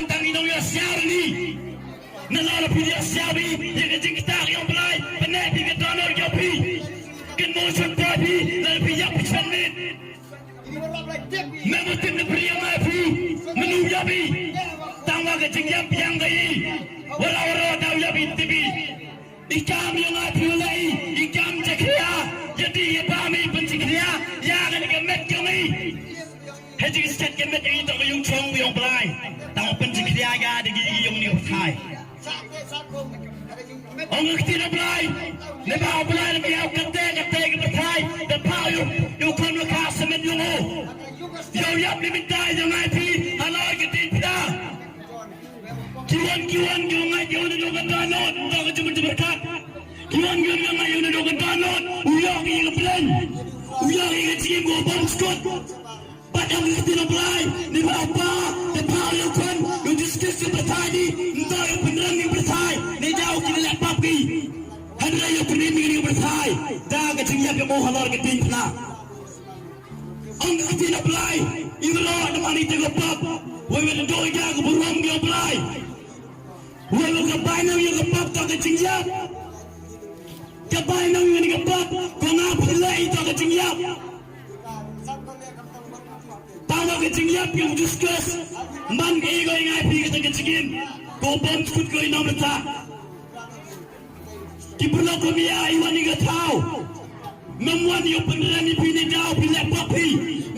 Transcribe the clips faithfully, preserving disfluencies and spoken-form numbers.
Tang i nong ïa siaw ni. Nalor phi ïa siaw bi ïa ka jingkitah ïa u Blai, pyneh phi ka dohnud ïa phi. Kin mo shun phi lada phi ïap phi shan mit. Me mo tip na phi ïa nga phi. Menu ïa phi. Tang wa ka jingïap biang ka i. Wala wala daw ïa phi tibi. I kam ïa nga phi u lei, i kam jakhlia, ïa ti ïa ba mi pynjakhlia, ïa kane ka met ka ngi. He jingstet ka met ïa i tang ïung chong ïung Blai. Tang pynjakhlia ïa da gi ïung ni u thai. Ong ka kti na Blai, ne ba u Blai ne ba ïa kate kate ka pyrthai, da pha ïa u khon ka semen ïung o. Ïa u ïap ni mynta ïa nga phi, halor ka ti pda. Ki wan, ki wan, ki wan, ngai, ki wan, ki wan, ka dohnud, to ka jubur jubur kat. Ki wan, ki wan, ki wan, ngai, ki wan, ki wan, ka dohnud. U ïoh ki ka plan. U ïoh ki ka jingim ko bam skut. Bad ong ki kti na Blai, ni ba pa, te pa u ïoh kwan, u discuss ki pyrthai ni, nto u pynrem ni pyrthai, ni jaw ki leh pap ki. Hynrei u pynrem ni pyrthai, da ka jingïap ïa mo halor ka ding pla. Ong ka kti na Blai, i mero da mani te ka pap, wei wei da doi ka ka burom ka Blai. Wei wei ka bai na ïa ka pap to ka jingïap. Ka bai na ïa ka pap, ko nga phi lei to ka jingïap. Tang ka jingïap ïa u discuss, man ka i ko i ngai phi ka ta ka jingim, ko bom skut ko i nom ta. Ki pyrlok ko mia i wan i ka thaw. Mem wan ïa u pynrem ïa phi ne daw phi leh pap phi.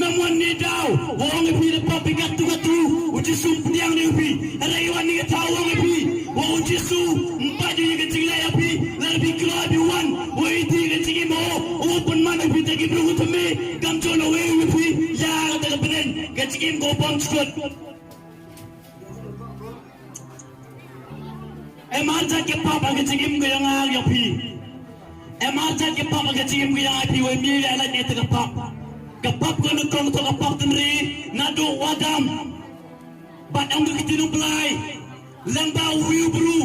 Mem wan ne daw wa ong ïa phi leh pap phi katu katu. U Jisu pdiang ne phi. Hynrei i wan i ka thaw ong ïa phi wa u Jisu ym pat ïa ka jingleh ïa phi. Lada phi kloi phi wan wa ïa ti ka jingim o u pynman ïa phi ta ki briew u thymme. Kam jong u wei ïa phi ïa kata ka bneng ka jingim ko bam skut. Em arjat ke pap ha ka jingim ka ïa nga ïa phi. Em arjat ke pap ha ka jingim ka ïa nga ïa phi, wei mi ïa lait ïa te ka pap. Ka pap ka nyngkong to ka pap tynri naduh u Adam. Bad ong ka ktien u Blai, lem ba u wi u bru,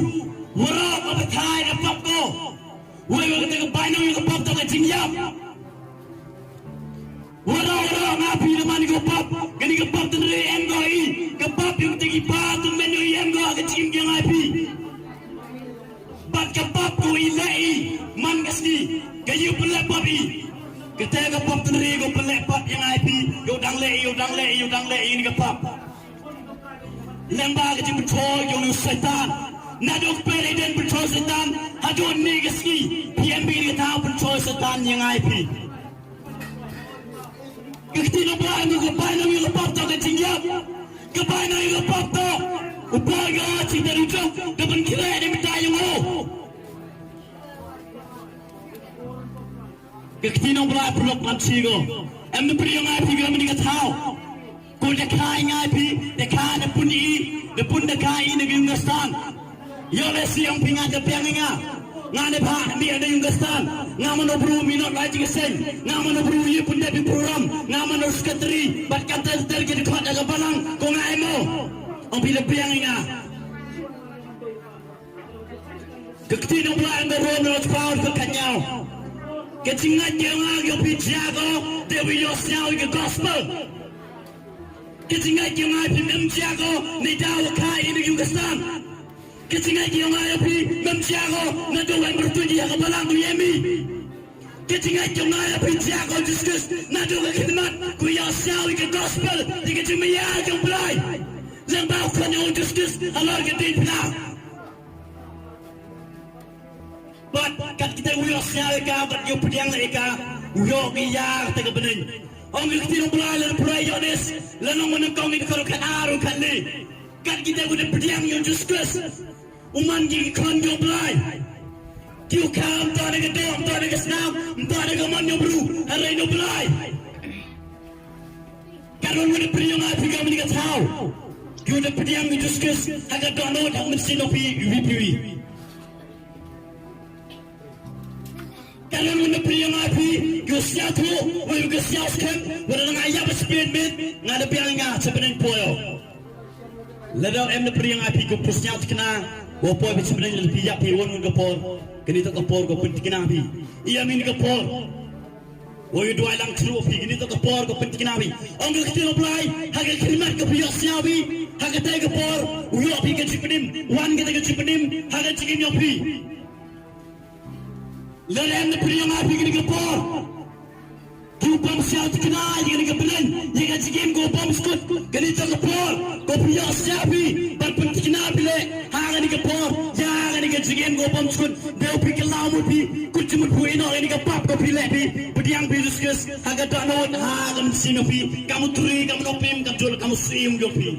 waroh ka pyrthai ka pap ko. Wei wei kata ka bainong ïa ka pap to ka jingïap. Waroh waroh nga phi da mani ka pap, kani ka pap tynri em ko i, ka pap ïa kata ki pa tynmen ïa i em ko ka jingim ka ïa nga phi. Bad ka pap ko i leh i man ka sngi, ka ïa u pynleh pap i. Kata ka pap tynri ko pynleh pap ïa nga phi, ïa u dang leh i, ïa u dang leh i, ïa u dang leh i ni ka pap. Lem ba ka jingpynchoi jong u Soitan. Naduh kper Eden pynchoi Soitan haduh kane ka sngi, phi em bad kata pynchoi Soitan ïa nga ïa phi. Ka ktien u Blai ka bainong ïa ka pap to ka jingïap. Ka bainong ïa ka pap to. U Blai ka ong, shi da ruh jong da pynkhreh da mynta ïa ngo. Ka ktien u Blai pynlong pynshi ko. Em da pynïoh nga phi ka mini ka thaw. Ko da kha i nga phi, da kha da pun i, da pun da kha i na ka ïung ka stan. Ïoh lehse ong phi nga da biang i nga. Nga ne bha mi na ïung ka stan. Nga mano bru mi not lai jingïaseng. Nga mano bru ïa pun da bi program. Nga mano secretary. Bad kata ter ki dkhot da ka balang. Ko nga emo. Ong phi da biang i nga. Ka ktien u Blai ha ka Rom lynnong shiphew dkhot khatñiaw. Ka jingngeit ka ïa nga ka ïa phi jia ko, dei wa ïohsngew ïa ka gospel. Ka jingngeit ka ïa nga ïa phi mem jia ko, neidaw wa kha i na ka ïung ka stan. Ka jingngeit ka ïa nga ïa phi mem jia ko, naduh wa em pyrtuid ïa ka balang u ïa mi. Ka jingngeit jong nga ïa phi jia ko Jisu Khrist, naduh ka khyndiat ko ïohsngew ïa ka gospel, ïa ka jingmaïa jong u Blai. Lem ba u khot ïa u Jisu Khrist halor ka diengphna. Bad kat kita u ïohsngew ïa ka, bad u pdiang ïa ka, u ïoh ïa kata ka bneng. Ong ka ktien u Blai lada phi pule Ïoannis, lynnong ba nyngkong dkhot khatar, khatlai. Kat kita u da pdiang ïa u Jisu Khrist. U man ki khon jong u Blai. Ki u kham to da ka doh, to da ka snam, to da ka mon jong u bru, hynrei na u Blai. Ka don u da pdiang ïa phi ka mini ka thaw. Ki u da pdiang ïa u Jisu Khrist ha ka dohnud ha ka mynsiem jong phi, phi, phi. Ka don u da pdiang ïa phi, ki u sngewthuh, u da sngewthuh skhem, u da nga ïa ba spin bit, nga da biang nga, sa bneng poi. Lada em na pdiang ïa phi ko pus ñiaw tikna, wa poi bad sibneng lada phi ïap phi wan wan ka por, kani to ka por ko pyntikna phi. Ïa mini ka por. Wa ïa duwai lang chru phi, kani to ka por ko pyntikna phi. Ong ka ktien u Blai, ha ka khyndiat ko phi ïohsngew phi. Ha katei ka por u ïoh phi ka jingpynim, wan katei ka jingpynim ha ka jingim ïoh phi. Lada em na phi ïoh nga phi kane ka por, ki u bym shah thikna ïa kane ka bneng, ïa ka jingim ka bym sngewthuh. Kane ka por ka phi ïoh shah phi ban pynthikna phi leh ha kane ka por ïa kane ka jingim ka bym sngewthuh. Dei phi ka law mut phi kut jingmut phi ïa kane ka pap ka phi leh phi. Pdiang phi Jisu Khrist ha ka dohnud ha ka mynsiem ïoh phi. Kam u trei, kam u nongpynim, kam u jur, kam u syiem ïoh phi.